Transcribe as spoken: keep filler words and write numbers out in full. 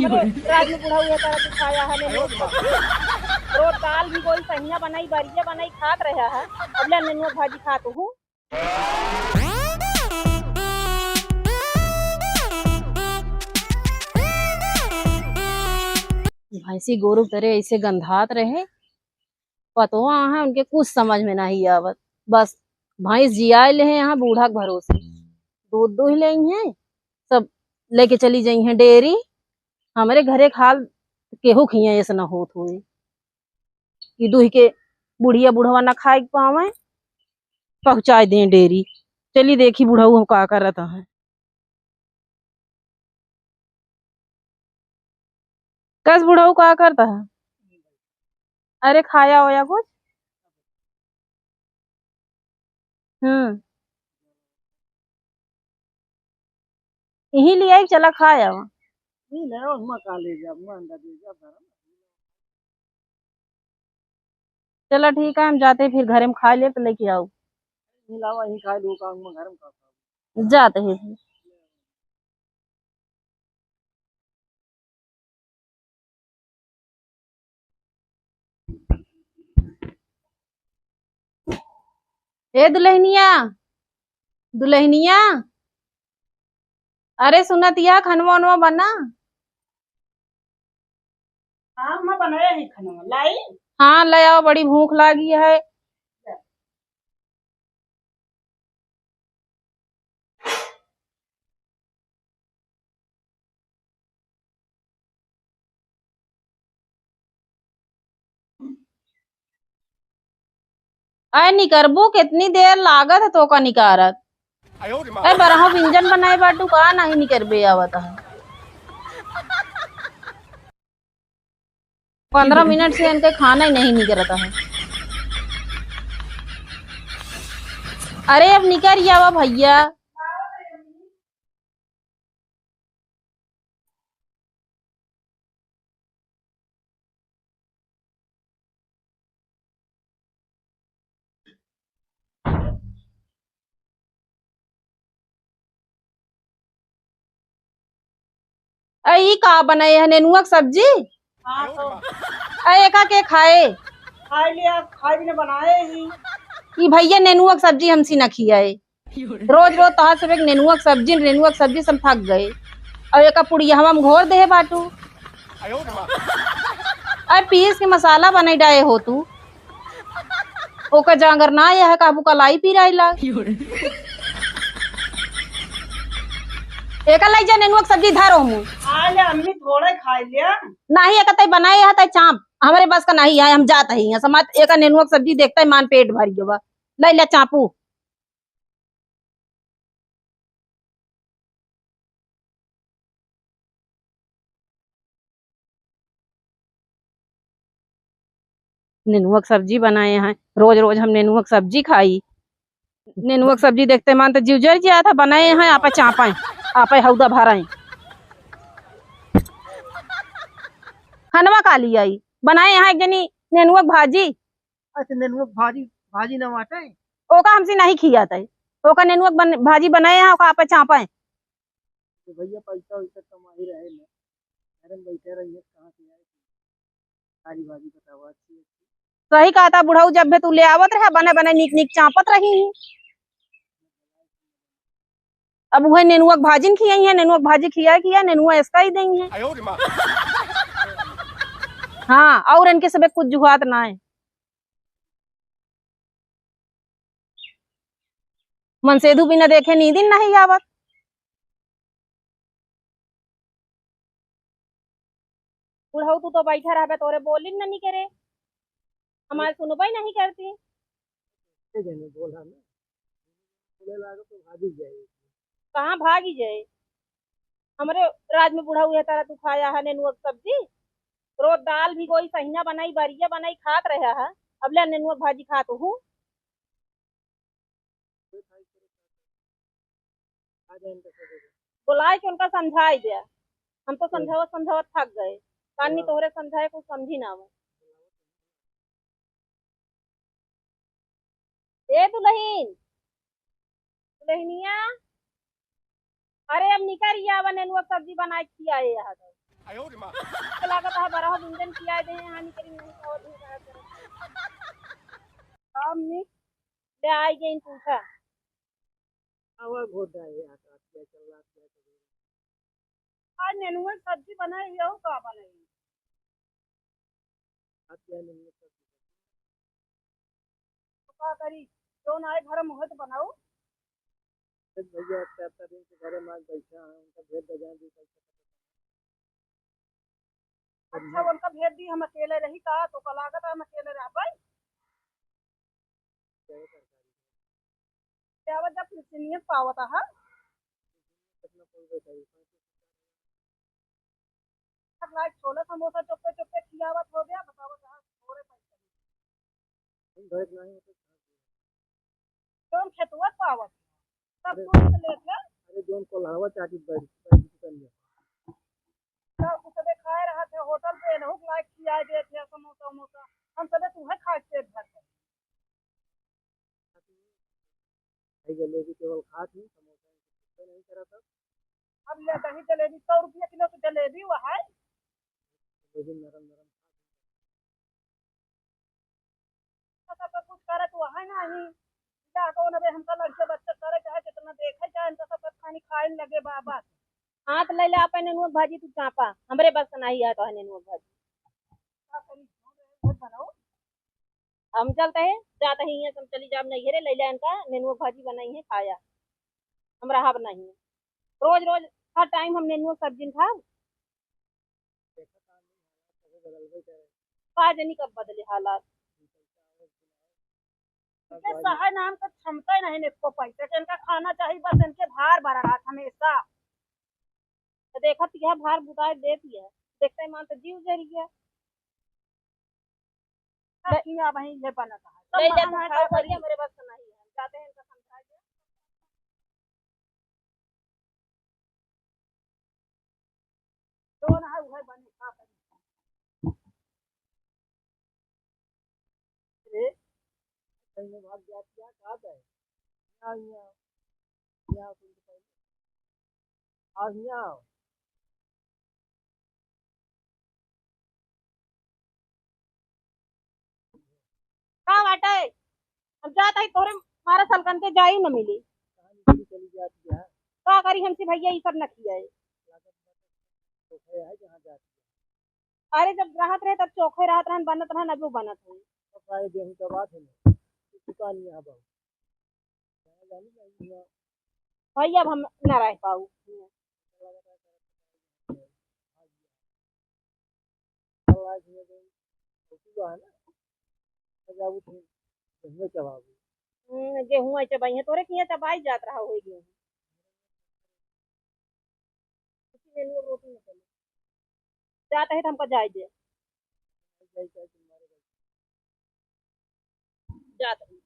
अरे, रात में बुढ़ऊ है तारा तू खाया है नेनुआ। रोज दाल भी गोई सहिया बनाई, बरिया बनाई, खात रहा है। अब ले नेनुआ भाजी खात हूँ। भैंसी गोरू तरे ऐसे गंधात रहे, पतोह आहा, उनके कुछ समझ में नहीं आवत। बस भैंस जियाए ले हैं यहाँ बूढ़ा के भरोसे, दूध दूह ले हैं, सब लेके चली जाई हैं डेयरी। हमरे घरे के हाल केहू खिया ऐसे न होत होए कि दूह के बुढ़िया बुढ़वा न खाए के पावे, पहुँचाए दें डेयरी। चली देखी बुढ़ऊ हम का करत हैं। कस बुढ़ऊ का करता है? अरे खाया होया कुछ? हम्म। यहीं ले आई, चला खाया। नहीं, नहीं, उसमें का ले जा, मैं अंडा दे जा, गरम। चला ठीक है, हम जाते हैं, फिर घरे में खाए ले तो लेके आओ। मिलावा ही खाए लो, काम में घर में का खाओ। जाते हैं। ए दुल्हनिया, दुल्हनिया, अरे सुनत या, खनवा वनवा बना। हाँ, हम बनाए ही खनवा, लाई। हाँ, ले आओ, बड़ी भूख लागी है। अरे निकरबू, कितनी देर लागत है तोका निकारत? अरे बरहो व्यंजन बनाए बाटू का, नहीं निकरबे आवत है। पन्द्रह मिनट से इनके खाना ही नहीं निकरता है। अरे अब निकर आवा भैया। अ, ई का बनाए है, नेनुआ के सब्जी? हाँ, तो अ, एका के खाए? खाए ले, आप खाए बिना बनाए ही। ई भैया नेनुआ के सब्जी हमसे ना खियाए। रोज रोज तहार सब एक नेनुआ के सब्जी, नेनुआ के सब्जी से हम थक गए। और एका पुड़िया हम घोर दे बाटू। अरे पीस के मसाला बनाई डाए हो तू। ओकर जांगर ना यह काबू का लाई पिराई लाग। एका लाई जा नेनुआ के सब्जी धरो मुँह। खा ले अम्मी, थोड़ा खा लिया। नाही, एका तई बनाए है तई चाप। हमरे बस का नाही है, हम जात ही। समाज एका नेनुआ के सब्जी देखता है मान पेट भर गवा। लाई ले चापू। नेनुआ के सब्जी बनाए हैं, रोज रोज हम नेनुआ के सब्जी खाई। नेनुआ के सब्जी देखते मन तो जीव जर जात है, बनाए हैं, आपे चापे, आपे हौदा भरे। खनवा का लियाई? बनाए हैं एक जनी नेनुआ के भाजी। अच्छा, नेनुआ के भाजी, भाजी ना बाटे? ओका हमसे नहीं खियात है। ओका नेनुआ के बन-, भाजी बनाए हैं, ओका आपे चापे। तो भैया पैसा वैसा कमाई रहे ना, घर में बैठे रहिए, कहाँ से आए? सारी भाजी बतावा, अच्छी, अच्छी। सही कहा था बुढ़ऊ, जब भी तू ले आवत रहा, बने बने नीक नीक चापत रही ही। अब वह नेनुआ के भाजिन खियाई है, नेनुआ के भाजी खिया खिया, नेनुआ इसका ही देंगे। हाँ, और इनके सबे कुछ जुहात ना है। मनसेधु बिना देखे नींदिन नहीं आवत। बुढ़ऊ, तू तो बैठा रहबे, तोरे बोलिन न निकरे, हमारे सुनबे नहीं करती। के जाने बोला ना, बोले लागे तो भागी जाए। कहाँ भागी जाए? हमरे राज में बुढ़ऊ है तारा तू खाया है नेनुआ के सब्जी, रोज दाल भी गोई सहिया बनाई, बरिया बनाई खात रहा है, अब ले नेनुआ के भाजी खात हूँ। बोलाए के उनका समझाई दे। हम तो समझावत समझावत थक गए। कानी तोहरे समझाए कुछ समझी ना आवे। ए दुल्हन, दुल्हनिया, अरे अब निकर आवा, नेनुआ सब्जी बनाए खियाए यहाँ। तो लागत है बरहा गुंजन किया दे, हानि करी नहीं और भी करत करत। काम में ले आई गई पूछा। आवा घोटा है, आ, आ, क्या चल रहा, क्या चल रहा? आज नेनुआ की सब्जी बनाई, यहू का बनाई? आज क्या नेनुआ की सब्जी? तो का करी, जौन आए घर में होत बनाऊ। भैया, इतना दिन से घरे में आज बैठा है, उनका भेज दे जाएंगे, कैसे? अच्छा, उनका भेज दी, हम अकेले रही का? तो का लागत हम अकेले रहबै? क्या जब पेंशनिया पावत है, लाइक छोला समोसा चुप्पे चुप्पे खियावत हो गया, बतावत है, थोड़े पैसे। तुम घर नहीं होते, जौन खेतवा पावत, सब अरे, कुछ लेत है। अरे, जौन कोल्हावा चाटी बैठ, बैठ के कर लिया। सब कुछ सबे खाए रहत है, होटल पे एनहू के लाइक खियाए देत है, समोसा उमोसा। हम सबे तुहे खा के पेट भर कर। भाई, जलेबी केवल खात ही, समोसा इनके कुछ नहीं करत है। अब ले दही जलेबी, सौ रुपया किलो के जलेबी हुआ है। जलेबी नरम नरम। तो सब कुछ करत हुआ है नहीं। जा कौन अबे हमका लड़के बच्चे करे चाहे कितना देखे चाहे इनका सब खानी खाए लगे बाबा। हाथ ले ले आपन नेनुआ भाजी तू चापा, हमरे बस का नहीं है तो है नेनुआ भाजी। का करी, बहुत बनाओ। हम चलते हैं, जाते हैं यहाँ से, हम चली जाब नैहरे, ले ले इनका नेनुआ भाजी बनाई है खाया। हम रहब नहीं। रोज रोज हर टाइम हम नेनुआ सब्जी न खाब। का जनी कब बदले हालात। इनके सहाय नाम का क्षमता ही नहीं, इनको पैसे के, इनका खाना चाहिए बस, इनके भार भरा रहा हमेशा। तो देखत यह भार बुताए देत यह, देखते मान तो जीव जरी है। सब ले- चीज अब वहीं ये बनत है। सब ले जा, तू महंगाई खाओ, का भैया, करी। मेरे बस का नहीं है। हम जाते हैं, इनका समझा के। जौन है, उहे बने, का करी? रे, कहीं भाग जाती है, का है? यहाँ, यहाँ, यहाँ, तुम तो पहले। आज यहाँ आओ। का बाटे? हम जात हई तोरे मारे सलकन के जाई न मिली। कहाँ निकली चली जाती है? का करी हमसे भैया, ई सब न किया है। लागत बाटे चोखे है जहाँ जाती है। अरे जब रहत रहे तब चोखे रहत रहन, बनत रहन, अभी बनत है। तो काहे गेहूं का बात है ना? दुकान यहाँ बहुत। भैया, अब हम ना रह पाऊ। हम्म, गेहुआ चबाई है, तोरे किहाँ चबाई जात रहा होई गेहूं। रोटी में चले। जात है तो हमका जाए दे। जात है।